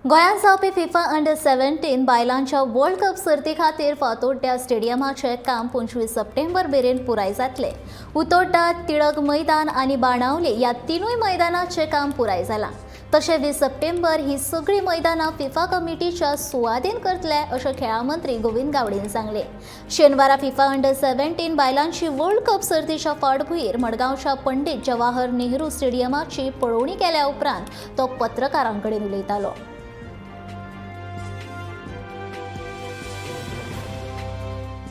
गोंयांत जावपी FIFA under 17 बायलांच्या वर्ल्ड कप सर्ती खातीर फातोड्ड्या स्टेडियमाचें काम 25 सप्टेंबर मेरेन पुराय जातलें. उतोड्डा, टिळक मैदान आनी बाणावले ह्या तिनूय मैदानाचें काम पुराय जालां. तशें 20 सप्टेंबर ही सगळीं मैदानां फिफा कमिटीच्या सुवादीन करतले, अशें खेळां मंत्री गोविंद गावडेन सांगलें. शेनवारा फिफा अंडर 17 बायलांची वर्ल्ड कप सर्तीच्या फाटभुंयेर मडगांवच्या पंडित जवाहर नेहरू स्टेडियमाची पळोवणी केल्या उपरांत तो पत्रकारां कडेन उलयतालो.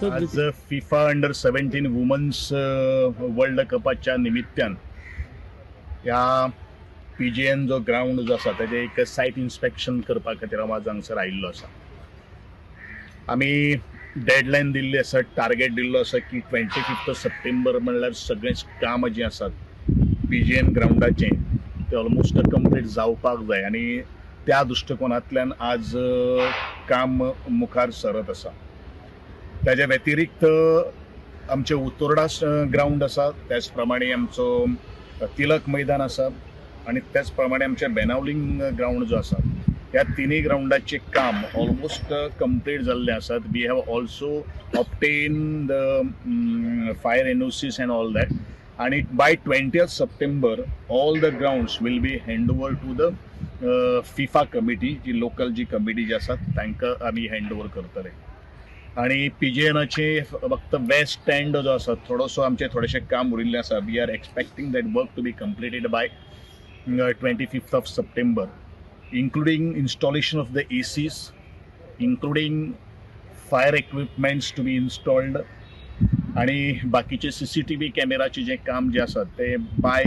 आज फिफा अंडर 17 वुमन्स वर्ल्ड कपाच्या निमित्तान ह्या पीजेएन जो ग्रावंड जो आसा, तेजें एक सायट इन्स्पेक्शन करपा खातीर हांव आज हांगसर आयिल्लो आसा. आमी डेडलायन दिल्ली आसा, टार्गेट दिल्लो आसा की 25 सप्टेंबर म्हणल्यार सगळेंच काम जें आसात पीजेएन ग्रावंडाचें तें ऑलमोस्ट कंप्लीट जावपाक जाय आनी त्या दृश्टिकोनांतल्यान आज काम मुखार सरत आसा. त्याच्या व्यतिरिक्त आमचे उतोर्डा ग्रावंड आसा, त्याच प्रमाणे आमचो तिलक मैदान आसा आनी त्याच प्रमाणे आमचें बेनावलींग ग्रावंड जो आसा, ह्या तिनूय ग्रावंडाचें काम ऑलमोस्ट कंप्लीट जाल्लें आसात. We have also obtain the fire NOCs and all that आनी by 20 September all the grounds will be hand over to the FIFA committee. Ji local ji committee जी आसा, तांकां आमी हँड ओवर करतले. आणि पीजेएनाचे फक्त वेस्ट स्टँड जो आसा, थोडोसो आमचें थोडेशें काम उरिल्लें आसा. We are expecting that work to be completed by 25th of September, including installation of the ACs, including fire equipments to be installed आणि बाकीचे सीसीटीव्ही कॅमेराचे जे काम जे आसा ते बाय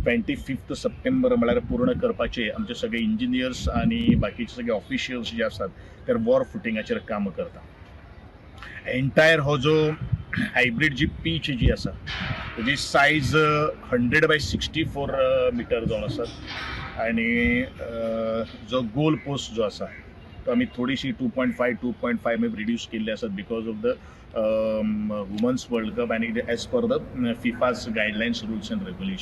25 सप्टेंबर म्हळ्यार पूर्ण करपाचे आमचे सगळे इंजिनियर्स आनी बाकीचे सगळे ऑफिशियल्स जे आसात ते वॉर फुटिंगाचेर काम करता. एंटायर हो जो हायब्रीड जी पीच जी आसा, तेजी सायज 100 बाय 64 मिटर जावन आसा आनी जो गोल पोस्ट जो आसा तो आमी थोडीशी 2.5 2.5 रिड्यूस केल्ली आसात because of the Women's World Cup आनी as per the FIFA's guidelines, rules and regulation.